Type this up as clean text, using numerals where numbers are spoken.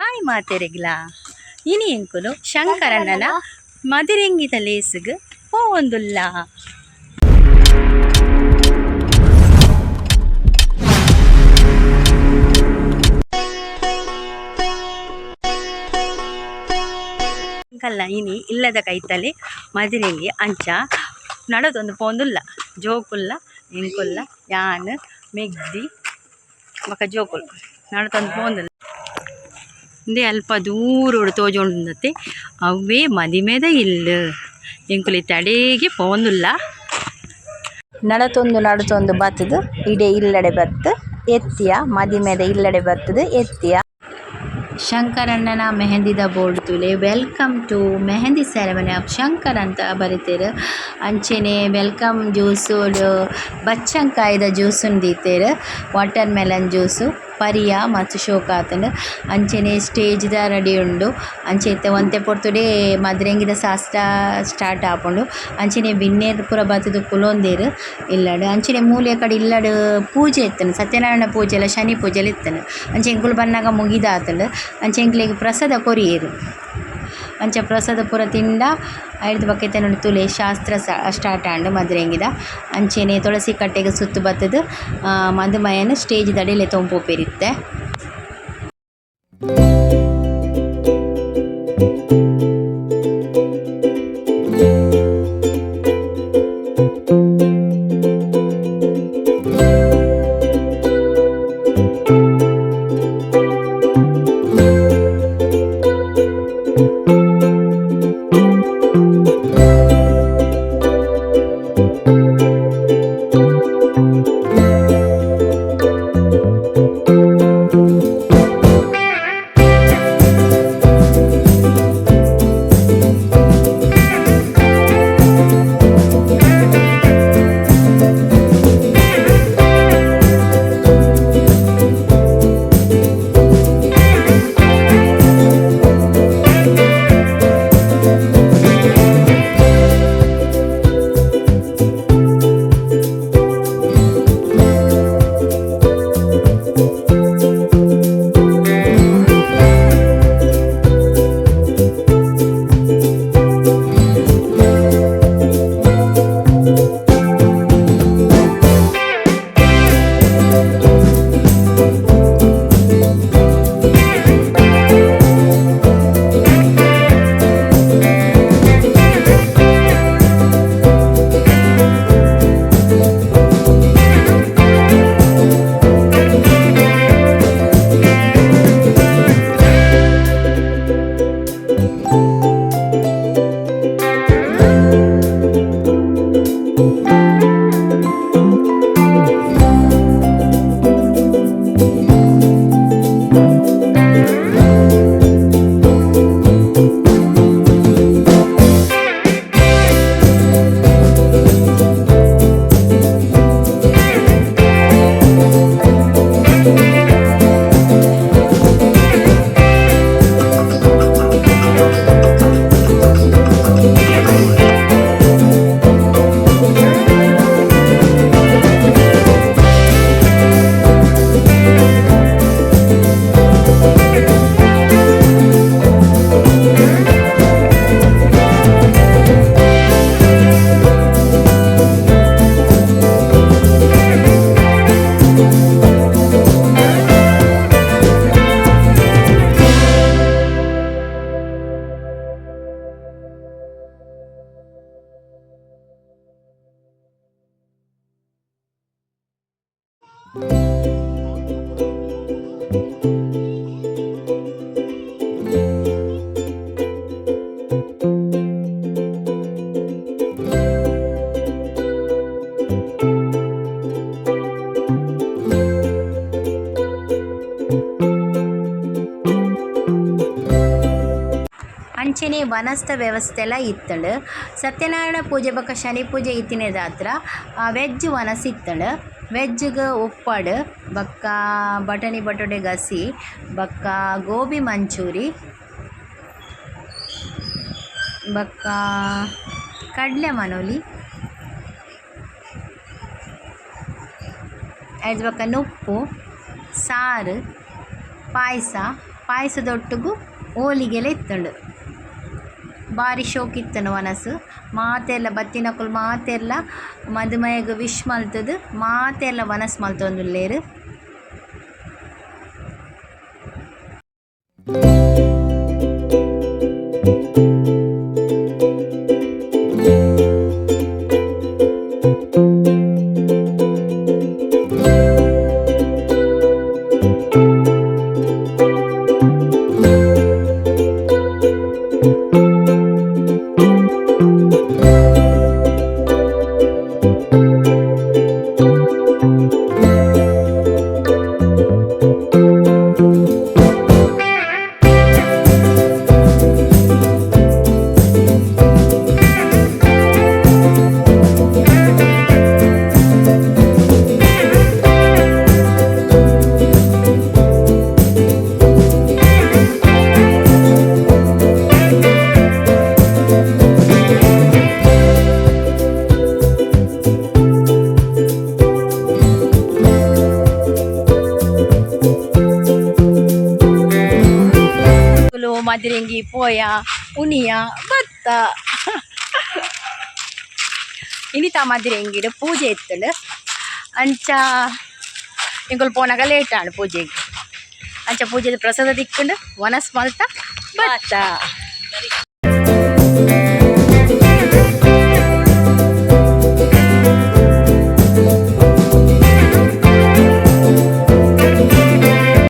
Hi ಮಾತೆರೆಗ್ಲಾ ಇನಿ ಎಂಕುಲು ಶಂಕರಣ್ಣನ ಮದಿರೆಂಗಿದ ಲೇಸ್ಗ್ ಪೋವೊಂದುಲ್ಲ. ಕಲ್ಲ ಇನಿ ಇಲ್ಲದ ಕೈತಲೆ ಮದಿರೆಂಗಿ ಅಂಚ ನಡತೊಂದು ಪೋಂದುಲ್ಲ ಜೋಕುಲ್ಲ ಎಂಕುಲ್ಲ ಯಾನ್ ಮೆಗ್ದಿ ಬೊಕ ಜೋಕುಲು ನಡತೊಂದು ಪೋಂದುಲ್ಲ. ಇಂದೇ ಅಲ್ಪ ದೂರೊಡು ತೋಜೊಂಡುಂದತೆ ಅವ್ವೇ ಮದಿಮೆದ ಇಲ್ಲ್ ಎಂಕುಲು ಇತ್ತೆ ಅಡೇಗೆ ಪೋವೊಂದುಲ್ಲ. ನಡತೊಂದು ನಡತೊಂದು ಬತ್ತುದು ಇಡೆ ಇಲ್ಲಡೆ ಬತ್ತ್ ಎತ್ತಿಯ ಮದಿಮೆದ ಇಲ್ಲಡೆ ಬತ್ತುದು ಎತ್ತಿಯ. ಶಂಕರಣ್ಣನ ಮೆಹಂದಿದ ಬೋರ್ಡ್ ತೂಲೆ welcome to mehndi ceremony of Shankar ಅಂತ ಬರೆತೆರ್. ಅಂಚನೆ welcome juice ಬಚ್ಚಂಕಾಯಿದ ಜ್ಯೂಸ್ ನ್ ದೀತೆರ್ ವಾಟರ್ ಮೆಲನ್ ಜ್ಯೂಸ್ ಪರಿಯ ಮಸ್ತ್ ಶೋಕು ಆತುಂಡು. ಅಂಚನೆ ಸ್ಟೇಜ್ ದ ರೆಡಿ ಉಂಡು. ಅಂಚ ಇತ್ತೆ ಒಂತೆ ಪೊರ್ತುಡೆ ಮದ್ರೆಂಗಿದ ಶಾಸ್ತ್ರ ಸ್ಟಾರ್ಟ್ ಆಪುಂಡು. ಅಂಚನೆ ಬಿನ್ನೆರ್ ಪೂರ ಬತ್ತುದು ಕುಲೊಂದೆರ್ ಇಲ್ಲಡ್. ಅಂಚನೆ ಮೂಲು ಎಕಡೆ ಇಲ್ಲಡ್ ಪೂಜೆ ಇತ್ತುಂಡು ಸತ್ಯನಾರಾಯಣ ಪೂಜೆಲ ಶನಿ ಪೂಜೆಲ ಇತ್ತುಂಡು. ಅಂಚ ಎಂಕುಲು ಬನ್ನಗ ಮುಗಿದಾತುಂಡು. ಅಂಚ ಎಂಕ್ಲೆಗ್ ಪ್ರಸಾದ ಕೊರಿಯೆರ್. ಅಂಚ ಪ್ರಸಾದ ಪೂರ ತಿಂಡ ಐಡ್ದ್ ಬೊಕ ಇತ್ತೆ ನಮ ತೂಲೆ ಶಾಸ್ತ್ರ ಸ್ಟಾರ್ಟ್ ಆಂಡ್ ಮದ್ರೆಂಗಿದ. ಅಂಚನೆ ತುಳಸಿ ಕಟ್ಟೆಗ್ ಸುತ್ತು ಬತ್ತುದು ಮದುಮಯನ್ ಸ್ಟೇಜ್ ದಡಿ ಲೆತೊಂದು ಪೋಪೆರ್ ಇತ್ತೆ. ಅಂಚನೆ ವನಸ್ದ ವ್ಯವಸ್ಥೆಲ ಇತ್ತುಂಡು. ಸತ್ಯನಾರಾಯಣ ಪೂಜೆ ಬೊಕ ಶನಿ ಪೂಜೆ ಇತ್ತಿನೆದಾತ್ರ ವೆಜ್ ವನಸ್ ಇತ್ತುಂಡು. ವೆಜ್ಗ್ ಉಪ್ಪಡ್ ಬೊಕ್ಕ ಬಟಣಿ ಬಟೊಟೆ ಗಸಿ ಬೊಕ್ಕ ಗೋಬಿ ಮಂಚೂರಿ ಬೊಕ್ಕ ಕಡ್ಲೆ ಮನೊಲಿ ಐಡ್ದ್ ಬೊಕ್ಕ ನುಪ್ಪು ಸಾರು ಪಾಯ್ಸ. ಪಾಯಸದೊಟ್ಟುಗು ಓಲಿಗೆಲ ಇತ್ತುಂಡು. ಬಾರಿ ಶೋಕು ಇತ್ತುಂಡು ವನಸ್. ಮಾತೆರ್ಲ ಬತ್ತಿನಕುಲು ಮಾತೆರ್ಲ ಮದುಮಯಗ್ ವಿಶ್ ಮಲ್ತುದು ಮಾತೆರ್ಲ ವನಸ್ ಮಲ್ತೊಂದುಲ್ಲೆರ್. ಮದ್ರೆಂಗಿ ಪೋಯ ಉನಿಯ ಬತ್ತ. ಇನಿತ ಮದ್ರೆಂಗಿಡ್ ಪೂಜೆ ಇತ್ತುಂಡು. ಅಂಚ ಎಂಕುಲು ಪೋನಗ ಲೇಟ್ ಆಂಡ್ ಪೂಜೆಗ್. ಅಂಚ ಪೂಜೆದ ಪ್ರಸಾದ ತಿಕ್ಕುಂಡು, ವನಸ್ ಮಲ್ತ ಬತ್ತ.